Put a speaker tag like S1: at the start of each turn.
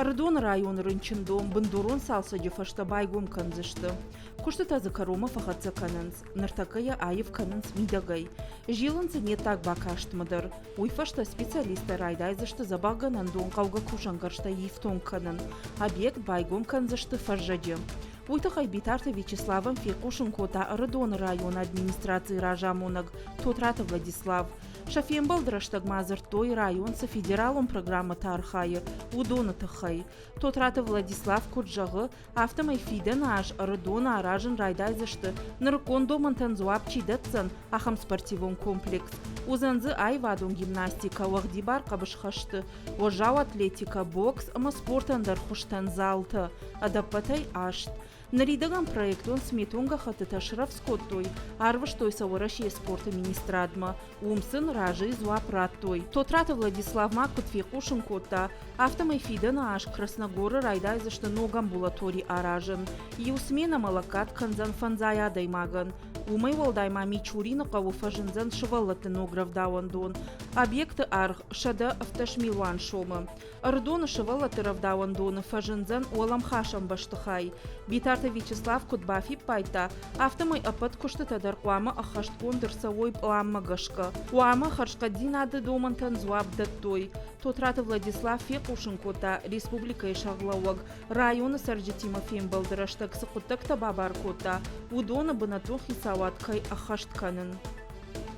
S1: Ӕрыдоны районы рынчындон бындурон цалцӕджы фӕстӕ байгом кӕндзысты. Куыстытӕ дзы кӕронмӕ фӕхӕццӕ кӕнынц, ныртӕккӕ йӕ аив кӕнынц мидӕгӕй. Зилынц ын йе ддаг бакастмӕ дӕр. Уый фӕстӕ специалисттӕ райдайдзысты дзӕбӕхгӕнӕндон хъӕугӕ кусӕнгӕрзтӕй ифтонг кӕнын. Объект байгом кӕндзысты фӕззӕджы. Уый тыххӕй Битарты Вячеславӕн фехъусын кодта Ӕрыдоны районы администрацийы разамонӕг Тотраты Владислав. Сӕ фембӕлды рӕстӕг ма дзырдтой, район цы федералон программӕтӕ архайы, уыдоны тыххӕй. Тотраты Владислав куыд зӕгъы, афтӕмӕй фидӕны аз Ӕрыдоны аразын райдайдзысты, нырыккон домӕнтӕн дзуапп чи дӕтдзӕн, ахӕм спортивон комплекс. Уыдзӕн дзы аивадон гимнастикӕ, уӕгъдибар хъӕбысхӕсты, уӕззау атлетикӕ, бокс ӕмӕ спорты ӕндӕр хуызтӕн залтӕ, ӕдӕппӕтӕй аст. Ныридӕгӕн проектон сметон гӕххӕттытӕ срӕвдз кодтой, арвыстой сӕ Уӕрӕсейы спорты министрадмӕ. Уым сын разыйы дзуапп радтой. Тотраты Владислав ма куыд фехъусын кодта, афтӕмӕй фидӕны аз Красногоры райдайдзысты ног амбулатори аразын. Иу сменӕмӕ лӕггад кӕндзӕн фӕндзай адӕймагӕн. Уымӕй уӕлдай ма Мичурины хъӕуы фӕзындзӕн сывӕллӕтты ног рӕвдауӕндон. Объекты аргъ 117 милуан сомы. Ӕрыдоны сывӕллӕтты рӕвдауӕндоны фӕзындзӕн уӕлӕмхасӕн бӕстыхай. Битарты Вячеслав куыд бафиппайдта, афтӕмӕй ӕппӕт куыстытӕ дӕр хъуамӕ ӕххӕстгонд ӕрцӕуой пъланмӕ гӕсгӕ. Хъуамӕ хӕрзхъӕддзинады домӕнтӕн дзуапп дӕттой. Тотраты Владислав фехъусын кодта, республикӕйы сӕргълӕууӕг районы цӕрджытимӕ фембӕлды рӕстӕг цы хъуыддӕгтӕ бабар кодта, уыдоны бынӕттон хицауад кӕй ӕххӕст кӕнын.